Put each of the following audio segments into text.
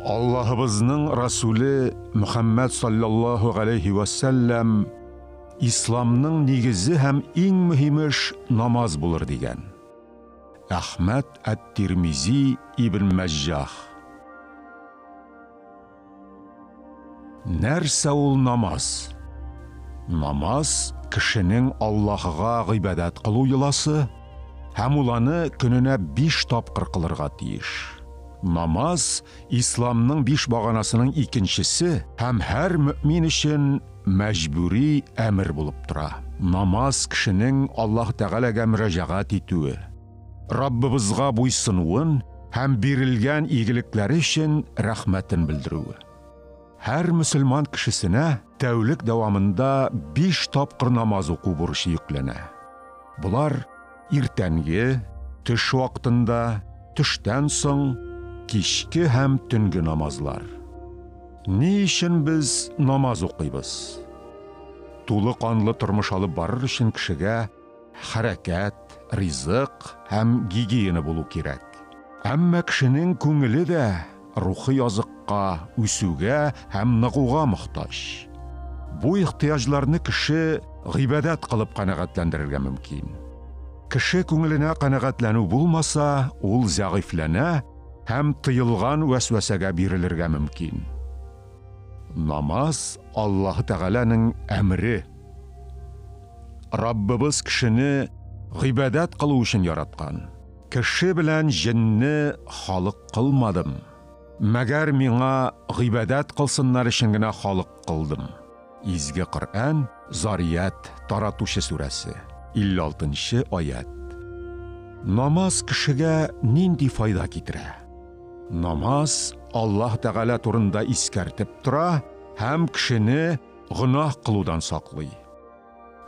Аллаһыбызның Расуле Мөхәммәд саллаллаһу галәйһи вә сәлләм Исламның нигезе һәм иң мөһим эш намаз булыр дигән. Әхмәд әт-Тирмизи, Ибн Мәҗҗах. Нәрсә ул намаз? Намаз кешенең Аллаһыга гыйбадәт кылу йоласы һәм ул аны көненә биш тапкыр кылырга тиеш. Намаз исламның биш баганасының икенчесе һәм һәр мөэмин өчен мәҗбүри әмер булып тора. Намаз кешенең Аллаһ Тәгаләгә мөрәҗәгать итүе, Раббыбызга буйсынуын һәм бирелгән игелекләре өчен рәхмәтен белдерүе. Һәр мөселман кешесенә тәүлек дәвамында биш тапкыр намаз уку бурычы йөкләнә. Болар иртәнге, төш вакытында, төштән соң, кичке һәм төнге намазлар. Ни өчен без намаз укыйбыз? Тулы канлы тормыш алып барыр өчен кешегә хәрәкәт, ризык һәм гигиена булу кирәк. Әмма кешенең күңеле дә рухи азыкка, үсүгә һәм ныгуга мохтаҗ. Бу ихтыяҗларны кеше гыйбадәт кылып канәгатьләндерергә мөмкин. Кеше күңеленә канәгатьләнү булмаса, ул зәгыйфьләнә һәм тыелган вәсвәсәгә бирелергә мөмкин. Намаз Аллаһы Тәгаләнең әмере. Раббыбыз кешене гыйбадәт кылу өчен яраткан. Кеше белән җенне халык кылмадым. Мәгәр миңа гыйбадәт кылсыннар өчен генә халык кылдым. Изге Коръән, Зарият, Таратучы сүрәсе, 56 нчы аять. Намаз кешегә нинди файда китерә? Намаз Аллаһ Тәгалә турында искәртеп тора һәм кешене гөнаһ кылудан саклый.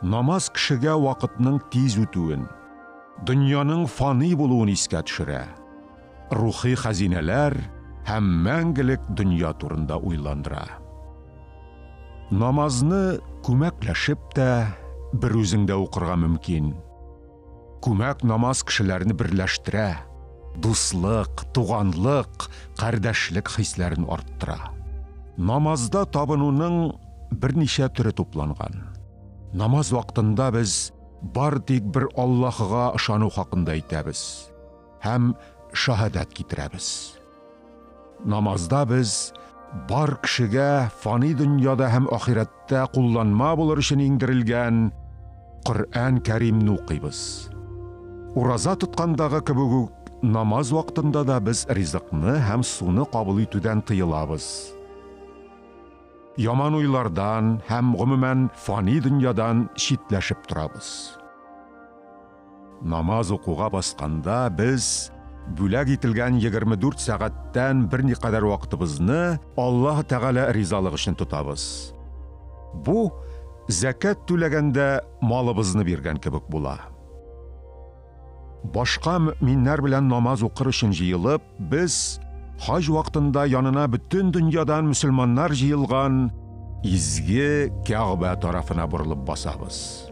Намаз кешегә вакытның тиз үтүен, дөньяның фани булуын искә төшерә, рухи хәзинәләр һәм мәңгелек дөнья турында уйландыра. Намазны күмәкләшеп тә, берүзең дә укырга мөмкин. Күмәк намаз кешеләрне берләштерә, дуслык, туганлык, кардәшлек хисләрен арттыра. Намазда табынуның берничә төре тупланган. Намаз вакытында без бар тик бер Аллаһыга ышану хакында әйтәбез һәм шаһәдәт китерәбез. Намазда без бар кешегә фани дөньяда һәм ахирәттә кулланма булыр өчен иңдерелгән Коръән Кәримне укыйбыз. Ураза тоткандагы кебек үк намаз вакытында да без ризыкны һәм суны кабул итүдән тыелабыз. Яман уйлардан һәм гомумән фани дөньядан читләшеп торабыз. Намаз укуга басканда без бүләк ителгән 24 сәгатьтән берникадәр вакытыбызны Аллаһ Тәгалә ризалыгы өчен тотабыз. Бу зәкят түләгәндә малыбызны биргән кебек була. Башка мөэминнәр белән намаз укыр өчен җыелып, без хаҗ вакытында янына бөтен дөньядан мөселманнар җыелган изге Кәгъбә тарафына борылып басабыз.